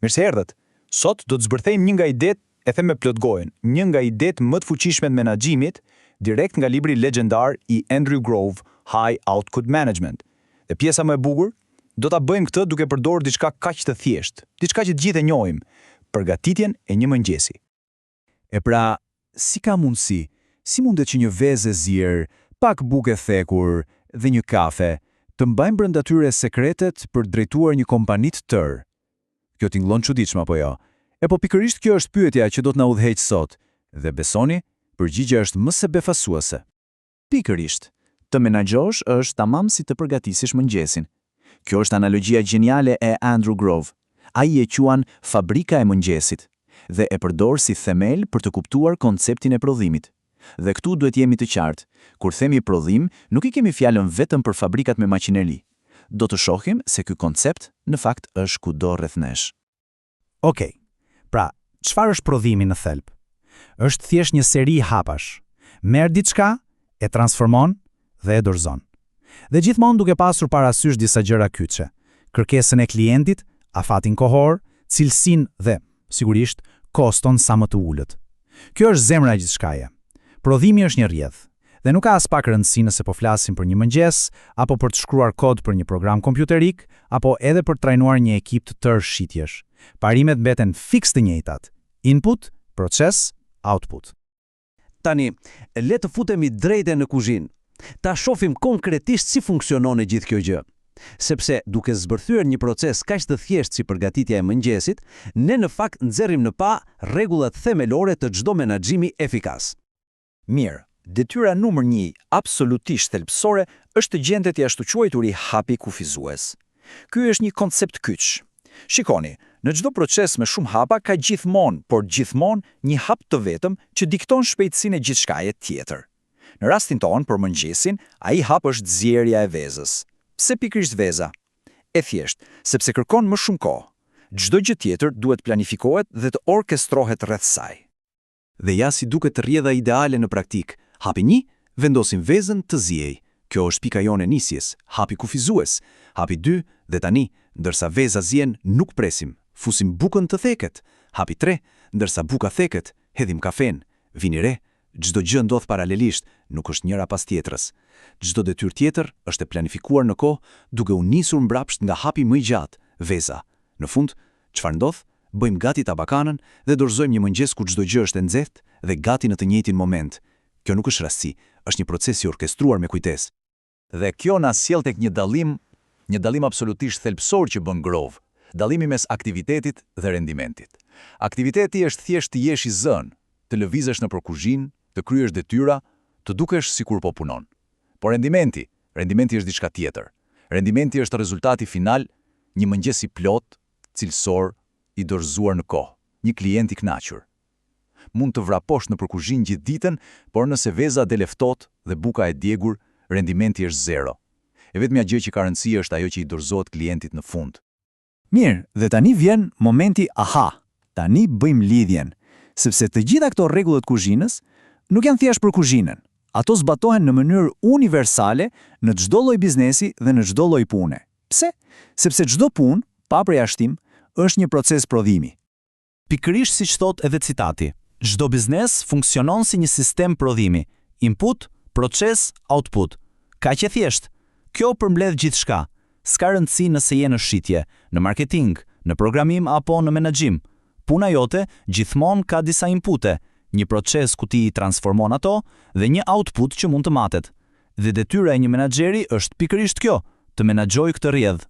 Mirë se erdhët! Sot do të zbërthejmë një nga idetë, e them me plot gojën, një nga idetë më të fuqishme të menaxhimit, direkt nga libri legjendar i Andrew Grove, High Output Management. Dhe pjesa më e bukur, do ta bëjmë këtë duke përdorur diçka kaq të thjeshtë, diçka që të gjithë e njohim, përgatitjen e një mëngjesi. E pra, si ka mundësi, si mundet që një vezë e zier, pak bukë e thekur dhe një kafe, të mbajnë brenda tyre sekretet për të drejtuar një kompani të tërë? Kjo tingëllon çuditshëm apo jo? E po pikërisht kjo është pyetja që do të na udhëheqë sot. Dhe besoni, përgjigja është më se befasuese. Pikërisht, të menaxhosh është tamam si të përgatisish mëngjesin. Kjo është analogjia gjeniale e Andrew Grove. Ai e quan fabrika e mëngjesit dhe e përdor si themel për të kuptuar konceptin e prodhimit. Dhe këtu duhet jemi të qartë, kur themi prodhim, nuk e kemi fjalën vetëm për fabrikat me makineri. Do të shohim se ky koncept në fakt është kudo rreth nesh. Okej. Pra, çfarë është prodhimi në thelb? Është thjesht një seri hapash. Merr diçka, e transformon dhe e dorëzon. Dhe gjithmonë duke pasur parasysh disa gjëra kyçe, kërkesën e klientit, afatin kohor, cilësinë dhe, sigurisht, koston sa më të ulët. Kjo është zemra e gjithçkaje. Prodhimi është një rrjedhë. Dhe nuk ka aspak rëndësi nëse po flasim për një mëngjes, apo për të shkruar kod për një program kompjuterik, apo edhe për të trajnuar një ekip të tërë shitjesh. Parimet mbeten fiks të njëjtat. Input, proces, output. Tani, le të futemi drejt e në kuzhinë. Ta shohim konkretisht si funksionon e gjithë kjo gjë. Sepse duke zbërthyer një proces kaq të thjeshtë si përgatitja e mëngjesit, ne në fakt nxjerrim në pah rregullat themelore të çdo menaxhimi efikas. Mirë, detyra numër një, absolutisht thelbësore, është të gjendet i ashtuquajturi hapi kufizues. Ky është një koncept kyç. Shikoni, në çdo proces me shumë hapa ka gjithmonë, por gjithmonë, një hap të vetëm që dikton shpejtësinë e gjithçkaje tjetër. Në rastin tonë, për mëngjesin, ai hap është zierja e vezës. Pse pikërisht veza? E thjeshtë, sepse kërkon më shumë kohë. Çdo gjë tjetër duhet planifikohet dhe të orkestrohet rreth saj. Dhe ja si duket rrjedha ideale në praktikë. Hapi 1, vendosim vezën të ziejë. Kjo është pika jonë e nisjes, hapi kufizues. Hapi 2, dhe tani, ndërsa veza zien, nuk presim. Fusim bukën të theket. Hapi 3, ndërsa buka theket, hedhim kafenë. Vini re, çdo gjë ndodh paralelisht, nuk është njëra pas tjetrës. Çdo detyrë tjetër është e planifikuar në kohë, duke u nisur mbrapsht nga hapi më i gjatë, veza. Në fund, çfarë ndodh? Bëjmë gati tabakanën dhe dorëzojmë një mëngjes ku çdo gjë është e nxehtë dhe gati në të njëjtin moment. Kjo nuk është rastësi, është një proces i orkestruar me kujdes. Dhe kjo na sjell tek një dallim, një dallim absolutisht thelbësor që bën Grove, dallimi mes aktivitetit dhe rendimentit. Aktiviteti është thjesht të jesh i zënë, të lëvizësh nëpër kuzhinë, të kryesh detyra, të dukesh sikur po punon. Por rendimenti, rendimenti është diçka tjetër. Rendimenti është rezultati final, një mëngjes i plotë, cilësor, i dorëzuar në kohë, një klient i kënaqur. Mund të vraposh nëpër kuzhinë gjithë ditën, por nëse veza del e ftohtë dhe buka e djegur, rendimenti është zero. E vetmja gjë që ka rëndësi është ajo që i dorëzohet klientit në fund. Mirë, dhe tani vjen momenti aha. Tani bëjmë lidhjen, sepse të gjitha këto rregulla të kuzhinës nuk janë thjesht për kuzhinën. Ato zbatohen në mënyrë universale në çdo lloj biznesi dhe në çdo lloj pune. Pse? Sepse çdo punë, pa përjashtim, është një proces prodhimi. Pikërisht siç thotë edhe citati, çdo biznes funksionon si një sistem prodhimi, input, proces, output. Kaq e thjeshtë. Kjo përmbledh gjithçka. S'ka rëndësi nëse je në shitje, në marketing, në programim apo në menaxhim. Puna jote gjithmonë ka disa inpute, një proces ku ti i transformon ato dhe një output që mund të matet. Dhe detyra e një menaxheri është pikërisht kjo, të menaxhojë këtë rrjedhë.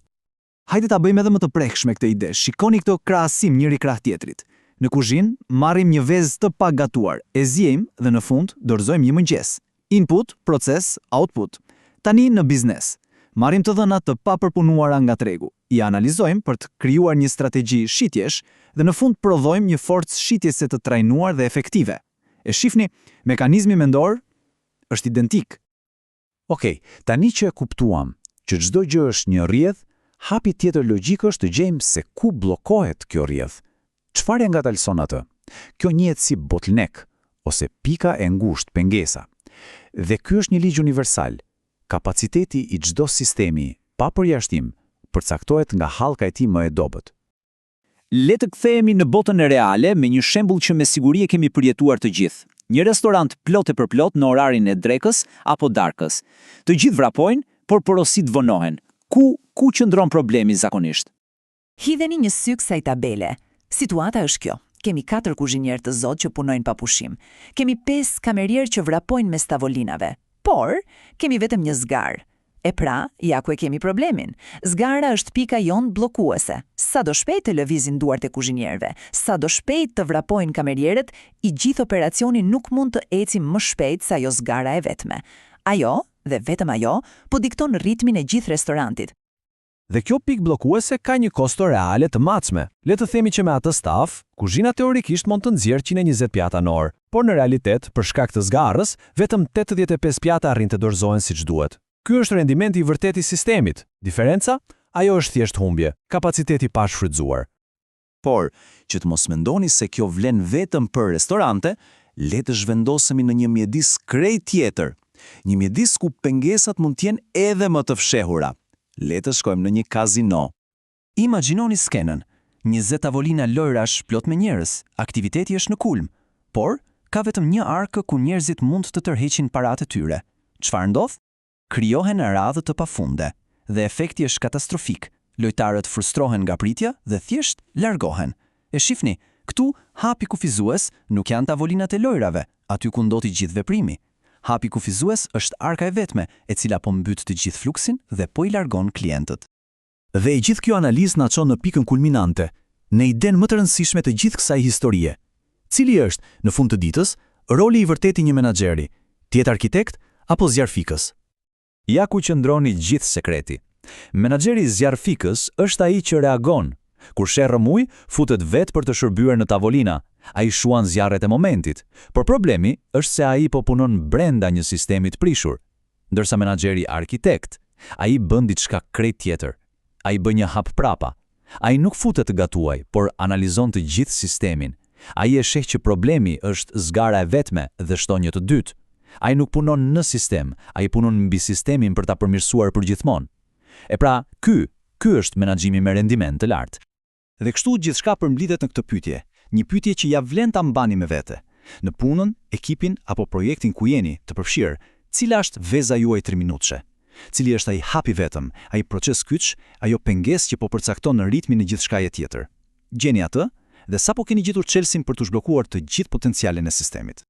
Hajde ta bëjmë edhe më të prekshme këtë ide. Shikoni këtë krahasim njëri krah tjetrit. Në kuzhinë, marrim një vezë të pagatuar, e ziejmë dhe në fund dorëzojmë një mëngjes. Input, proces, output. Tani në biznes. Marrim të dhëna të papërpunuara nga tregu, i analizojmë për të krijuar një strategji shitjesh dhe në fund prodhojmë një forcë shitjese të trajnuar dhe efektive. E shihni, mekanizmi mendor është identik. Okej, tani që e kuptuam që çdo gjë është një rrjedhë, hapi tjetër logjik është të gjejmë se ku bllokohet kjo rrjedhë. Çfarë e ngadalëson atë? Kjo njihet si bottleneck ose pika e ngushtë, pengesa. Dhe ky është një ligj universal. Kapaciteti i çdo sistemi, pa përjashtim, përcaktohet nga hallka e tij më e dobët. Le të kthehemi në botën reale me një shembull që me siguri e kemi përjetuar të gjithë. Një restorant plot e përplot në orarin e drekës apo darkës. Të gjithë vrapojnë, por porositë vonohen. Ku ku qëndron problemi zakonisht? Hidheni një sy kësaj tabele. Situata është kjo. Kemi 4 kuzhinierë të zotë që punojnë pa pushim. Kemi 5 kamerierë që vrapojnë mes tavolinave. Por, kemi vetëm një zgarë. E pra, ja ku e kemi problemin. Zgara është pika jonë bllokuese. Sa do shpejt të lëvizin duart e kuzhinierëve, sa do shpejt të vrapojnë kamerierët, i gjithë operacioni nuk mund të eci më shpejt se ajo zgara e vetme. Ajo, dhe vetëm ajo, po dikton ritmin e gjithë restorantit. Dhe kjo pikë bllokuese ka një kosto reale të matshme. Le të themi që me atë staf, kuzhina teorikisht mund të nxjerrë 120 pjata në orë, por në realitet, për shkak të zgarës, vetëm 85 pjata arrin të dorëzohen siç duhet. Ky është rendimenti i vërtetë i sistemit. Diferenca? Ajo është thjesht humbje, kapaciteti pa shfrytëzuar. Por, që të mos mendoni se kjo vlen vetëm për restorante, le të zhvendosemi në një mjedis krejt tjetër. Një mjedis ku pengesat mund të jenë edhe më të fshehura. Le të shkojmë në një kazino. Imagjinoni skenën. 20 tavolina lojrash plot me njerëz, aktiviteti është në kulm. Por, ka vetëm një arkë ku njerëzit mund të tërheqin paratë e tyre. Çfarë ndodh? Krijohen radhë të pafunde dhe efekti është katastrofik. Lojtarët frustrohen nga pritja dhe thjesht largohen. E shifni, këtu hapi kufizues nuk janë tavolinat e lojrave, aty ku ndodh i gjithë veprimi. Hapi kufizues është arka e vetme, e cila po mbyt të gjithë fluksin dhe po i largon klientët. Dhe e gjithë kjo analizë na çon në pikën kulminante, në idenë më të rëndësishme të gjithë kësaj historie. Cili është, në fund të ditës, roli i vërtetë i një menaxheri, të jetë arkitekt apo zjarrfikës? Ja ku qëndron i gjithë sekreti. Menaxheri zjarrfikës është ai që reagon. Kur sheh rrëmujë, futet vetë për të shërbyer në tavolina. Ai shuan zjarret e momentit. Por problemi është se ai po punon brenda një sistemi të prishur. Ndërsa menaxheri arkitekt, ai bën diçka krejt tjetër. Ai bën një hap prapa. Ai nuk futet të gatuaj, por analizon të gjithë sistemin. Ai e sheh që problemi është zgara e vetme dhe shton një të dytë. Ai nuk punon në sistem, ai punon mbi sistemin për ta përmirësuar përgjithmonë. E pra, ky, ky është menaxhimi me rendiment të lartë. Dhe kështu gjithçka përmblidhet në këtë pyetje, një pyetje që ja vlen ta mbani me vete. Në punën, ekipin apo projektin ku jeni të përfshirë, cila është veza juaj 3 minutëshe? Cili është ai hap i vetëm, ai proces kyç, ajo pengesë që po përcakton në ritmin e gjithçkaje tjetër? Gjeni atë dhe sapo keni gjetur çelësin për të zhbllokuar të gjithë potencialin e sistemit.